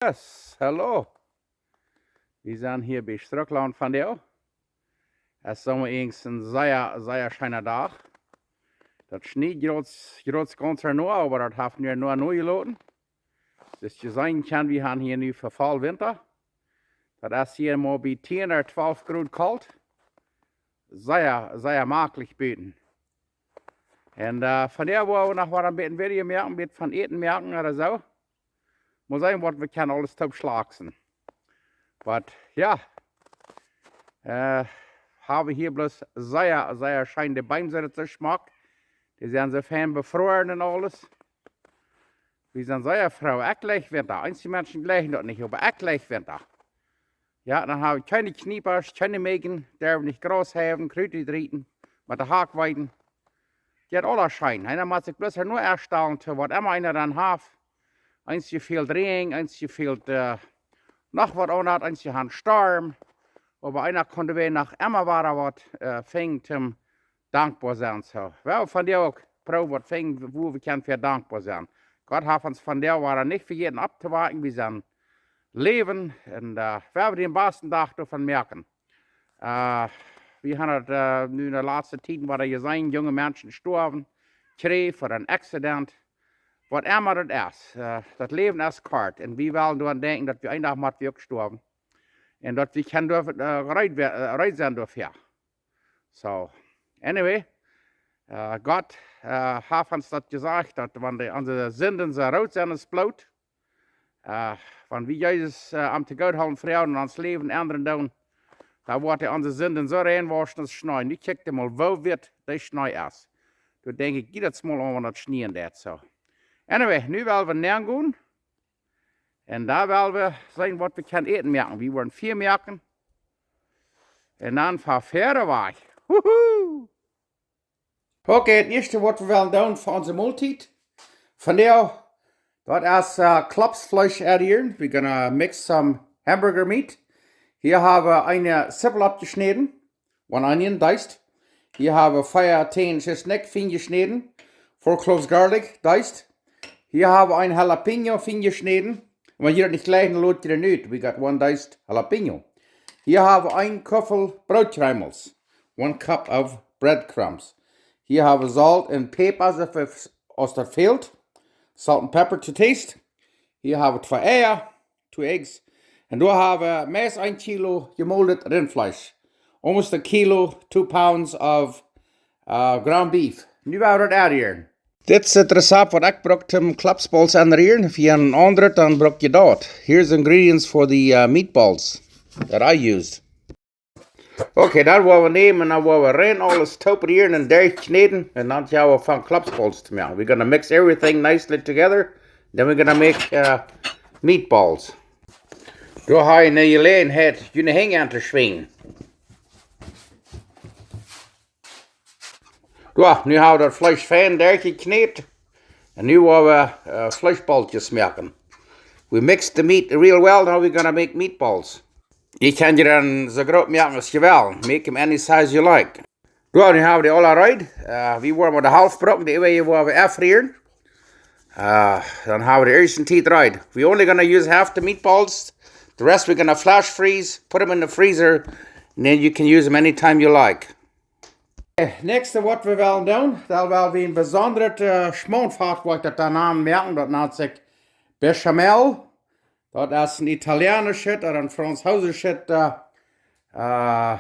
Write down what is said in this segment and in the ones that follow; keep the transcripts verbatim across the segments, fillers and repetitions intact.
Yes, hallo. Wie sent hia bie Strucklawn vondoag. Et es soo eent een sea, sea scheena Dach. Daut schniet jrods, jrods gaunz noch, oba daut haft nu noch jeloten. Soo aus jie seenen kjennen, wie haben hia nu fa voll Winta. Daut es hia mau bie tieen ooda twalf Grod kolt. Sea, sea maklich buten. Un, äh, vondoag woa wie noch waut een bät Video moaken, een bät von Äten moaken ooda soo. Mott seenen waut wie kjennen aules toop schlaksen. Oba jo, äh, haben hia bloos sea, sea scheene Beem, soo daut soo schmock. Dee sent soo fein befroaren un aules. Wie sent sea froo. Ekj leew Winta. Eenje Menschen leewen daut nich, oba ekj leew Winta. Jo, dan hab wie kjeene Kjniepasch, kjeene Mejen, derwen nich Graus heien, Krut utrieten, met de Hakjweeden. Daut es aules scheen. Eena mott sikj bloos noch aunstalen to waut emma eena dan haft. Eenje fält Räajen, eenje fält, äh, noch waut aundret, eenje haben Storm. Oba eena kaun doa noch emma wada waut, äh, finjen toom dankboa sennen. Soo, well, vondoag uk proowen waut finjen, wua wie kjennen fa dankboa sennen. Gott haft ons vondoag wada nich vejäten opptowaken, wie sent läwen un, äh, wie haben dän basten Dach doavon moaken. Äh, wie haben daut, äh, nu enne latste Tiet wada jeseenen, junge Menschen stoawen, Kjrieech ooda een Accident, waut emma daut es. Äh, daut Läwen es kort un wie wellen doaraun denkjen, daut wie een Dach motten wie uk stoawen. Un daut wie kjennen doa, äh, reed we-, äh, reed sennen doafäa. So, anyway, äh, Gott, äh, haft ons daut jesajcht, daut wan de, onse Sinden soo root sent aus Bloot, äh, wan wie Jesus, äh, om to Gott hoolen, froagen un ons Läwen endren doonen, dan woat hee onse Sinden soo reinwauschen aus Schnee. Nu kjikj mol, woo witt dee Schnee es. Doa denkj ekj jiedatsmol aun, wan daut schnieen deit, soo. Anyway, nu well wie nenn gonen. Un doa well wie seenen waut wie kjennen Äten moaken. Wie woaren Fia moaken. Un dan fa wieda wajch. Wuhu! Okay, daut ieeschte waut wie wellen doonen fa onse Moltiet vondoag, daut es, äh, Klopsfleesch adderen. We're gonna mix some hamburger meat. Hia hab wie eene Zippel oppjeschnäden. One onion diced. Hia hab wie vea Tänen Schisnikj fien jeschnäden. Four cloves garlic diced. Hia hab wie een Jalapeño fien jeschnäden. Wan jie daut nich jlikjen, lot jie daut ut. We got one diced jalapeño. Hia hab wie een Kuffel Brootkjreemels. One cup of breadcrumbs. Hia hab wie Solt un Päpa, soo aus daut fält. Salt and pepper to taste. Hia hab wie twee Eia, two eggs. Un doa hab wie meist een Kilo jemoldet Rintfleesch. Almost a kilo, two pounds of, uh, ground beef. Nu woa wie daut adderen. Dit es daut Rezept waut ekj bruck toom Klopsballs adderen. Wan jie een aundret, dan bruck jie daut. Here's the ingredients for the, uh, meatballs that I used. Okay, dan woa wie nämen un dan woa wie rein aules toop adderen un derchkjnäden. Un dan woa wie von Klopsballs to moaken. We're gonna mix everything nicely together. Then we're gonna make, uh, meatballs. Doa hab jie eene Jeläajenheit, june Henj auntoschwinjen. Jo, nu hab wie daut Fleesch fein derchjekjnät. Un nu woa wie, äh, Fleeschballkjes moaken. We mixed the meat real well, now we're gonna make meatballs. Jie kjennen dee dan soo groot moaken aus jie wellen. Make them any size you like. Jo, nu hab wie dee aula reed. Äh, wie woaren mau de Halft brucken, dee äwaje woa wie aunrieren. Äh, dan hab wie de ieeschte Tiet reed. We only gonna use half the meatballs. The rest we're gonna flash freeze, put them in the freezer, and then you can use them anytime you like. Äh, näakjste waut wie wellen doonen, dan well wie een besondret, äh, Schmauntfat, waut ekj daut dan aunmoaken, daut nant sikj Béchamel. Daut es een italiaanischet ooda een fraunzeeschet, äh, äh,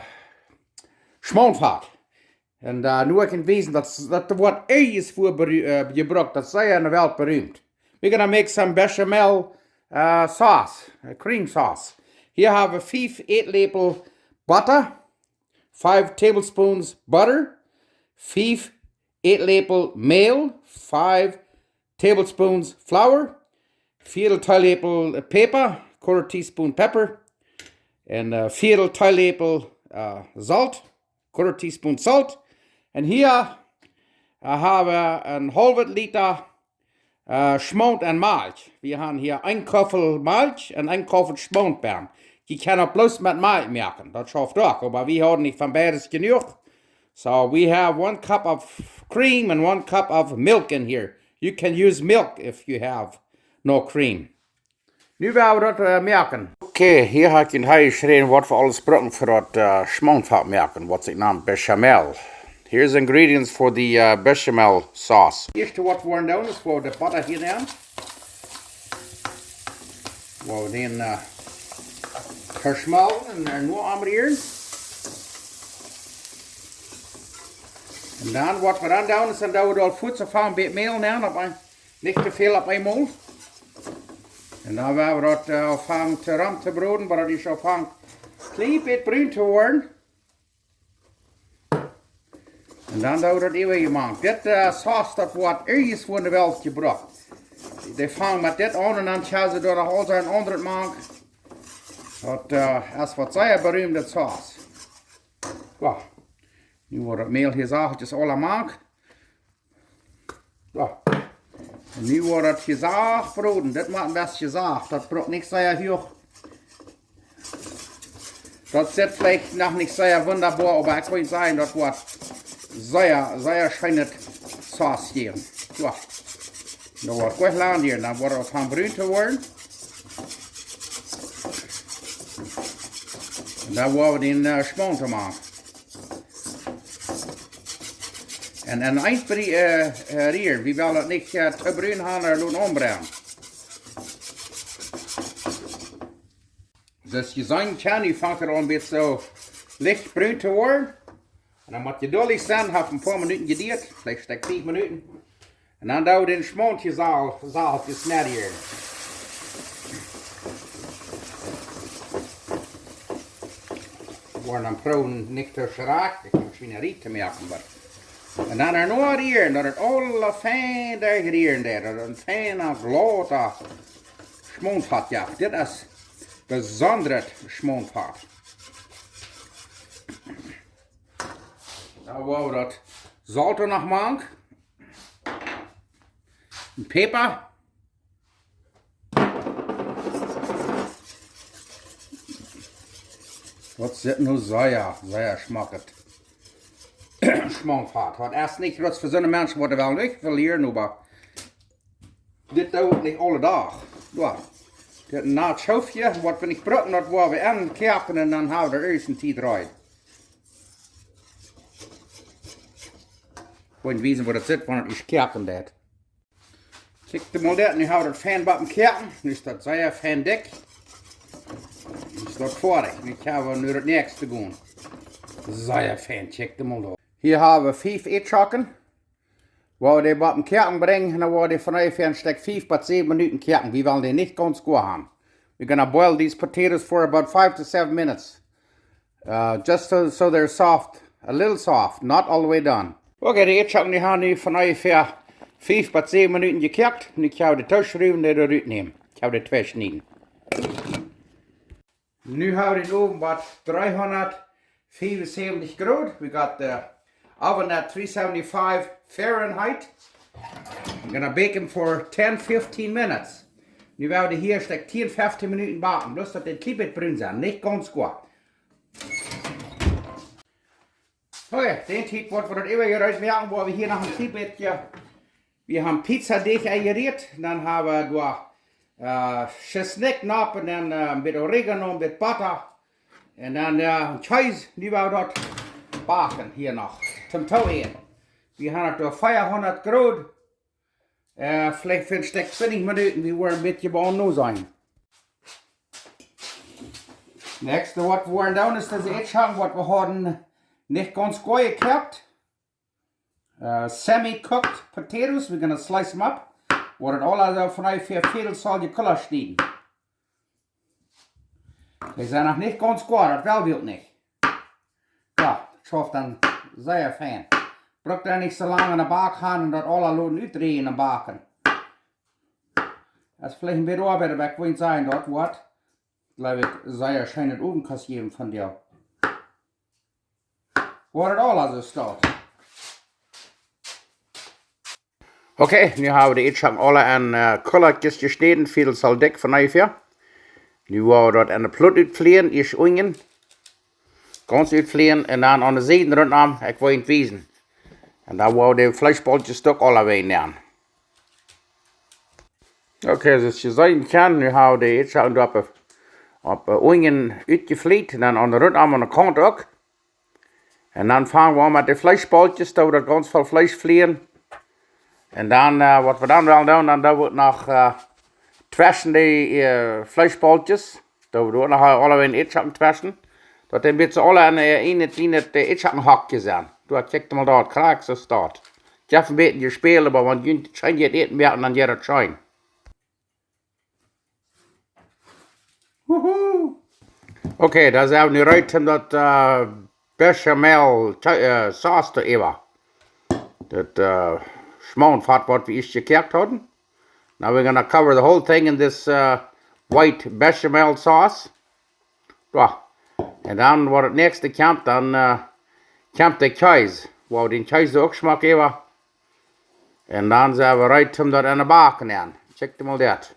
Schmauntfat. Un, äh, nu ekj kaun wiesen, daut, daut woat ieescht wua beru-, äh, jebrukt, daut es sea enne Welt berühmt. We're gonna make some béchamel, äh, sauce, äh, cream sauce. Hia hab wie fief Ätläpel Botta, five tablespoons butter, fief Ätläpel Mäl, five tablespoons flour, Viedel Teeläpel Päpa, quarter teaspoon pepper, un, äh, Viedel Teeläpel, äh, Solt, quarter teaspoon salt. Un hia, äh, hab wie een haulwet Lita, äh, Schmaunt un Malkj. Wie haben hia een Kuffel Malkj un een Kuffel Schmaunt bie. Jie kjennen uk bloos met Malkj moaken, daut schauft uk, oba wie haben nich von beides jenuach. So we have one cup of cream and one cup of milk in here. You can use milk if you have no cream. Nu woa wie daut, äh, moaken. Okay, hia hab ekj en Hei jeschräwen, waut wie aules brucken fa daut, äh, Schmontfat moaken, waut ekj naun Béchamel. Here's ingredients for the, äh, béchamel sauce. Ieeschte waut wie woaren doonen es, wie woaren de Botta hia nämen. Woaren wie dän, äh, veschmolten un, äh, nu aunrieren. Un dan waut wie dan doonen es, dan doo wie aul fuaz aunfangen bät Mäl nämen, opp een, nich too väl opp eemol. Un dan woa wie daut, äh, aunfangen to rom to broden, bat daut aul aunfangt kjlien bät brun to woaren. Un dan doo wie daut äwje mank. Dit, äh, Sauce, daut woat irjentwua enne Welt jebrukt. Dee fangen met dit aun un dan kjenn see doa noch aul soo een aundret mank. Daut, äh, es waut sea berühmtet Sauce. Jo. Nu woat daut Mäl hia sachtkjes aul mank. Jo. Un nu woat daut jesacht broden. Dit mott een bät jesacht. Daut brukt nich sea huach. Daut sitt veleicht noch nich sea wundaboa, oba ekj woa sajen, daut woat sea, sea scheenet Sauce jäwen. Jo. Daut woat goot lang dieren, dan woat daut aunfangen brun to woaren. Un dan woa wie dän, äh, Schmaunt moaken. Un, un eent brie-, äh, äh, rieren. Wie wellen daut nich, äh, too brun haben ooda loten aunbrennen. Soo aus jie seenen kjennen, nu fangt et aun een bät soo licht brun to woaren. Un dan mott jie jeduldich sennen, haft een poa Minuten jeduat, veleicht een Stekj fief Minuten. Un dan doo wie dän Schmaunt hia sal-, sachtkjes nedieren. Wie woaren dan proowen nich too schrakjlich de Maschinerie to moaken, oba. Un dan doano rieren, daut et aula fein derchrieren deit, daut et een feina, glada Schmauntfat jeft. Dit es besondret Schmauntfat. Dan woa wie daut Solt noch mank. Un Päpa. Daut sitt nu sea, sea schmock ut. Schmock fat. Daut es nich bloos fa soone Menschen waut wellen Jewicht velieren, oba dit doo ekj nich aule Dach. Jo. Dit es een Schoofje, waut wie nich brucken, daut woa wie enkoaken un dan hab wie doa ieescht een Tiet reed. Woa ekj wiesen woo daut sitt, wan et ieescht koaken deit. Kjikj mol dit, nu hab wie daut fein backen koaken. Nu es daut sea fein dikj. Nu es daut foadich. Nu kjenn wie no daut näakjste gonen. Sea fein, kjikj mol doa. Hia hab wie fief Eadschocken. Woa wie dee backen koaken brinjen, un dan woa wie dee von onjefäa een Stekj fief bat säwen Minuten koaken. Wie wellen dee nich gaunz goa haben. We're gonna boil these potatoes for about five to seven minutes. Uh, just so, so they're soft, a little soft, not all the way done. Okay, de Eadschocken, dee haben nu von onjefäa fief bat säwen Minuten jekoakt. Nu kjenn wie dee rutschruwen, dee doa rutnämen. Kjenn wie dee tweischnieden. Nu hab wie dän Owen bie dreehundatfiefunsäwentich Grod. We got the oven at three seventy-five Fahrenheit. I'm gonna bake 'em for ten, fifteen minutes. Nu woa wie dee hia Stekj tieen, feftieen Minuten backen. Bloos daut dee een kjlien bät brun sent, nich gaunz goa. Okay, dee Tiet woa wie daut äwje Jereet moaken, woa wie hia noch een kjlien bät, wie haben Pizzadeajch enjerieet, dan hab wie doa, äh, Schisnikj nopp un dan, äh, een bät Oregano, een bät Botta. Un dan, äh, een Kjees, nu woa wie daut backen hia noch. Toom Toaten. Wie haben daut doa veahundat Grod. Äh, veleicht fa een Stekj twintich Minuten, wie woaren een bät bie no sennen. Näakjste waut wie woaren doonen es dise Eadschocken waut wie hauden nich gaunz goa jekoakt. Äh, semi-cooked potatoes, we're gonna slice 'em up. Woa wie daut aula soo von onjefäa Vieedel Zoll jekullerschnieden. Dee sent noch nich gaunz goa, daut well wie uk nich. Jo, daut schauft dan sea fein. Brukt dan nich soo lang aun de Bak gonen un daut aula loten utdräjen un backen. Daut es veleicht een bät Oabeit, oba ekj woa sajen, daut woat, jleew ekj, sea scheenet Owenkost jäwen vondoag. Woat et aula soo stonen. Okay, nu hab wie de Eadschocken aula en, äh, Kulakjes jeschnäden, Vieedel Zoll dikj von onjefäa. Nu woa wie daut en de Plot utflieen, ieescht unjen. Gaunz utflieen un dan aun de Sieden runtom, ekj woa junt wiesen. Un dan woa wie de Fleeschbolkjes uk aula wajchnämen. Okay, soo aus jie seenen kjennen, nu hab wie de Eadschocken doa opp, opp, äh, unjen utjeflieet un dan aun de Runt aun de Kaunt uk. Un dan fang wie aun met de Fleeschbolkjes, doa woat gaunz väl Fleesch flieen. Un dan, äh, waut wie dan wellen doonen, dan doo wie noch, äh, tweschen de, äh, Fleeschbolkjes, doo wie doa noch aule een Eadschocken tweschen. Daut dee een bät aule aun, äh, een, een, äh, Eadschockenhakj sent. Doa, kjikj mol doa, krakjt soo es daut. Ekj hab een bät jespält, oba wan jie scheen jeit äten moaken, dan jeit daut scheen. Wuhu. Okay, dan sent wie nu reed om daut, äh, Béchamel, äh, Sauce to äwa. Daut, äh, Schmauntfat, waut wie ieescht jekoakt hauden. Now we're gonna cover the whole thing in this, äh, white béchamel sauce. Jo. Un dan, waut daut näakjste kjemt, dan, äh, kjemt de Kjees. Wow, dän Kjees uk schmock äwa. Un dan sent wie reed om daut aun de Backen aun. Kjikj mol daut.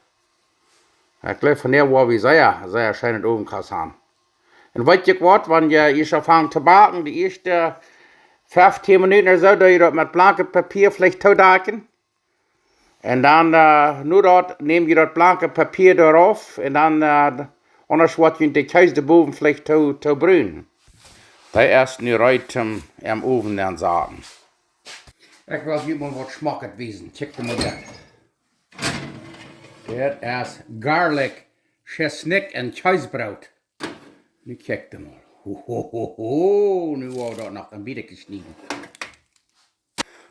Ekj jleew, vondoag woa wie sea, sea scheen Owenkost haben. Un weet jie waut, wan jie ieescht aunfangen to backen, de ieeschte feftieen Minuten ooda soo, doo jie daut met blanket Papia veleicht toodakjen. Un dan, äh, nu daut, näm jie daut blanket Papia doarauf un dan, äh, aundasch woat jie de Kjees doa bowen veleicht too, too brun. Dee es nu reed om em Owen auntosaten. Ekj well junt mol waut Schmocket wiesen. Kjikj mol daut. Dit es garlic, Tschesnikj un Kjeesbroot. Nu kjikj mol. Ho, ho, ho, ho. Nu woa wie daut noch een bät schnieden.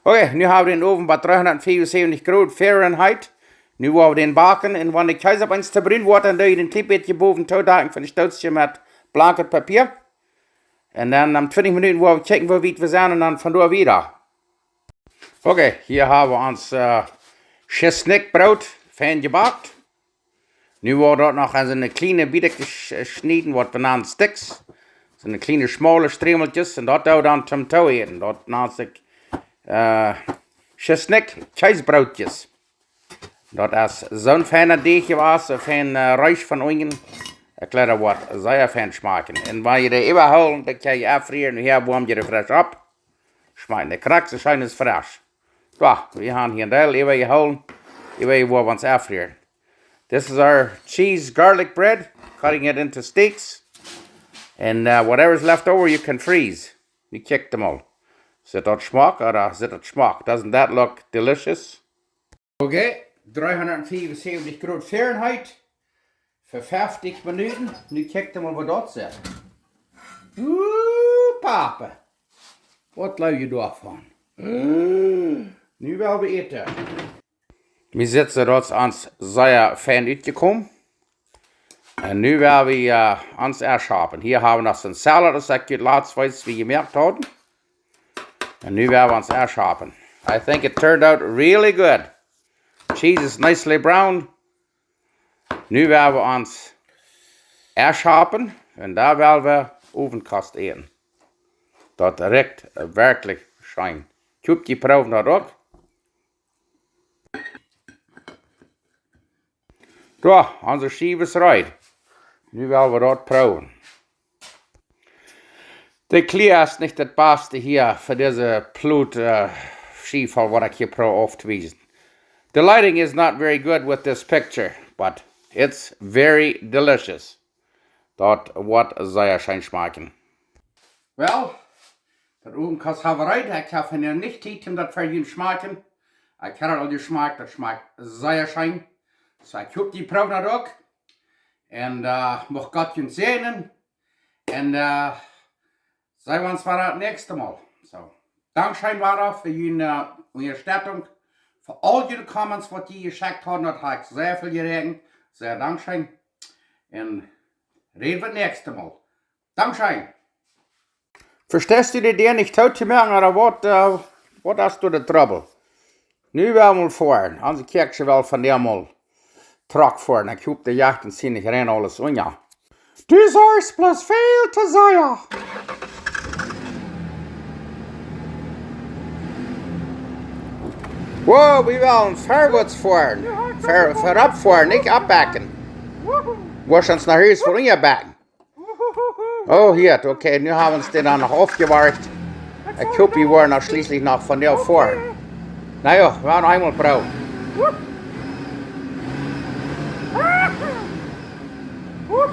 Okay, nu hab wie dän Owen bie dreehundatfiefunsäwentich Grod Fahrenheit. Nu woa wie dän backen. Un wan de Kjees opp eemol too brun woat, dan doo jie dän kjlien bät bowen toodakjen von daut Stootje met blanket Papia. Un dan, om twintich Minuten woa wie kjikjen, woo wiet wie sent un dan von doa wieda. Okay, hia hab wie ons, äh, Tschesnikjbroot fein jebackt. Nu woa wie daut noch aun soone kjliene Bät jesch-, äh, schnieden, waut wie nanen Sticks. Soone kjliene, schmale Strämelkjes. Un daut doo wie dan toom Too äten. Daut nant sikj, äh, Tschesnikj-Kjeesbrootkjes. Daut es soon feinet Deajch jewast, soon fein, äh, reich von unjen. Ekj jleew, daut woat sea fein schmakjen. Un wan jie dee äwahoolen, dan kjenn jie aunfrieren. Hia woam jie dee fresch opp. Schmakjt de krakjt soo scheen aus fresch. Jo, wie haben hia een Deel äwajehoolen. Äwa woa wie ons aunfrieren. This is our cheese garlic bread, cutting it into steaks. And, uh, whatever's left over, you can freeze. Nu kjikj mol. Sitt daut schmock, ooda sitt daut schmock? Doesn't that look delicious? Okay, dreehundatfiefunsäwentich Grod Fahrenheit fa feftich Minuten. Nu kjikj mol, waut daut sitt. Ooh, Papa. Waut jleew jie doavon? Nu well wie äten. Wie sitt, daut es ons sea fein utjekomen. Un nu woa wie, äh, ons aunschaufen. Hia hab wie noch soon Salad, aus ekj junt latst wies, wie jemoakt hauden. Un nu woa wie ons aunschaufen. I think it turned out really good. Cheese is nicely brown. Nu woa wie ons aunschaufen. Un dan woa wie Owenkost äten. Daut rikjt werkjlich scheen. Ekj hop, jie proowen daut uk. Jo, onse Schiew es reed. Nu woa wie daut proowen. De Klia es nich daut baste hia fa dise Plot, äh, Schiew, waut ekj hia proow auftowiesen. The lighting is not very good with this picture, but it's very delicious. Daut woat sea scheen schmakjen. Well, daut Owenkost hab wie reed. Ekj hab nu nich Tiet om daut fa junt schmakjen. Ekj hab aul jeschmakjt, daut schmakjt sea scheen. Soo, ekj hop, jie proowen daut uk. Un, äh, mucht Gott junt säajnen. Un, äh, seenen wie ons wada daut näakjste Mol. Soo, dankscheen wada fa june, äh, Unjastettunk. Fa aul june Comments, waut jie jeschekjt haben, daut haft sea väl jeräakjent. Sea dankscheen. Un räden wie daut näakjste Mol. Dankscheen. Vesteist du de Däa nich too to moaken, ooda waut, äh, waut es doa de Trubbel? Nu woa wie mol foaren. Onse Kjäakjsche well vondoag mol Truck foaren. Ekj hop, de Jacht un sie nich rein aules unja. Du saust bloos väl to sea. Wow, wie wellen verwoats foaren. Ver-, verop foaren, nich aufbäakjen. Woascht ons nohäa vondoag bäakjen. Oh, hia, okay, nu hab wie ons dän dan noch aufjewarcht. Ekj hop, wie woaren noch schlieslich noch vondoag foaren. Na jo, wie woaren noch eemol proowen. Ooh,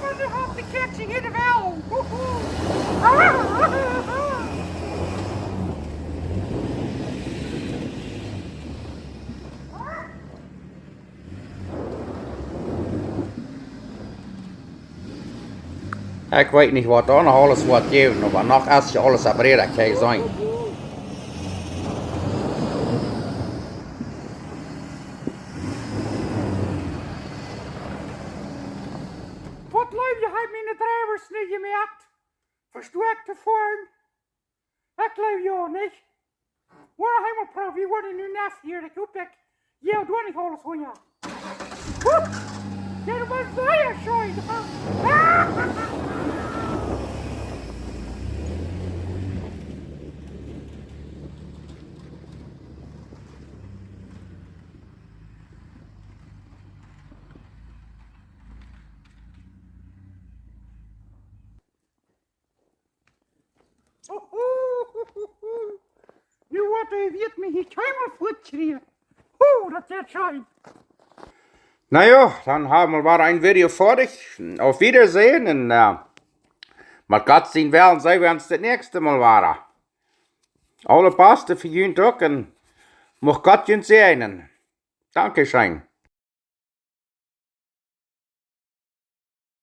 but they have to catch you in the well. Woohoo. Ekj weet nich waut doa noch aules woat jäwen, oba noch es je aules opp Räda, kaun ekj sajen. Waut leew je, haft miene Drivers nich jemoakt? Vestoakjt to foaren? Ekj leew jo nich. Woa, hee mol proowen, wie woaren nu nest hia, ekj hop, ekj, jo, doa nich aules hunja. Huh! Jo, daut wia sea scheen. Nu woat de Wieet mie hia kjeenmol fuat kjrieen. Ho, daut woat scheen. Na jo, dan hab wie wada een Video foadich. Auf Wiedersehen un, äh, met Gott sien Wellen seenen wie ons daut näakjste Mol wada. Aules Baste fa junt uk un mucht Gott junt säajnen. Dankeschön.